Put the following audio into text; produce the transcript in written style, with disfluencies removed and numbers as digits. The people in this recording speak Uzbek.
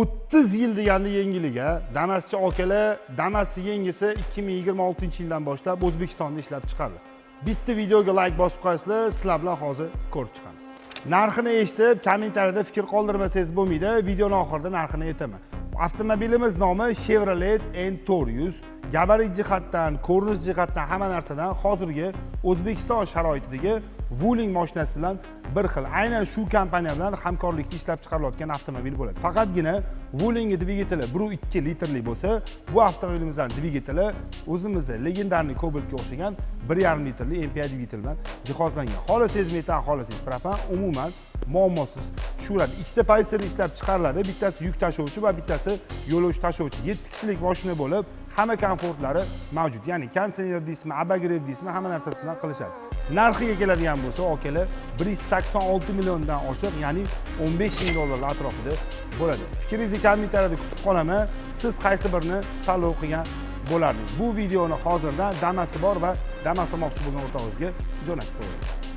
30 yil deganda yangilik a. Damaschi akalar, Damasni yangisi 2026 yildan boshlab O'zbekistonda ishlab chiqariladi. Bitta videoga layk bosib qo'yasizlar, sizlar bilan hozir ko'rib chiqamiz. Narxini eshitib, kommentariyada fikr qoldirmasangiz bo'lmaydi. Videoni oxirida narxini aytaman. Avtomobilimiz nomi Chevrolet N400. Gabarit jihatdan, ko'rinish jihatdan, hamma narsadan hozirgi O'zbekiston sharoitidagi Wuling mashinasi bilan bir xil. Aynan shu kompaniya bilan hamkorlikda ishlab chiqarilayotgan avtomobil bo'ladi. Faqatgina Wuling dvigateli 1.2 litrli bo'lsa, bu avtomobilimizning dvigateli o'zimizni легендарный Cobaltga o'xshagan 1.5 litrli MPI dvigatel bilan jihozlangan. Xohlasangiz metan, xohlasangiz propan, umuman muammosiz tushiradi. Ikkita pozitsiyada ishlab chiqariladi. Bittasi yuk tashuvchi va bittasi yo'lovchi tashuvchi. 7 kishilik mashina bo'lib, hamma komfortlari mavjud. Ya'ni konditsioner deysizmi, обогрев deysizmi, hamma narsasi bilan qilishadi. Narxiga keladigan bo'lsa, akalar, 186 milliondan oshiq, ya'ni 15 ming dollar atrofida bo'ladi. Fikringizni kommentariyada kutib qolaman. Siz qaysi birini tanlov qilgan bo'lardingiz? Bu videoni hozirdan Damasi bor va Damas olmoqchi bo'lgan o'rtog'ingizga jo'natib qo'ying.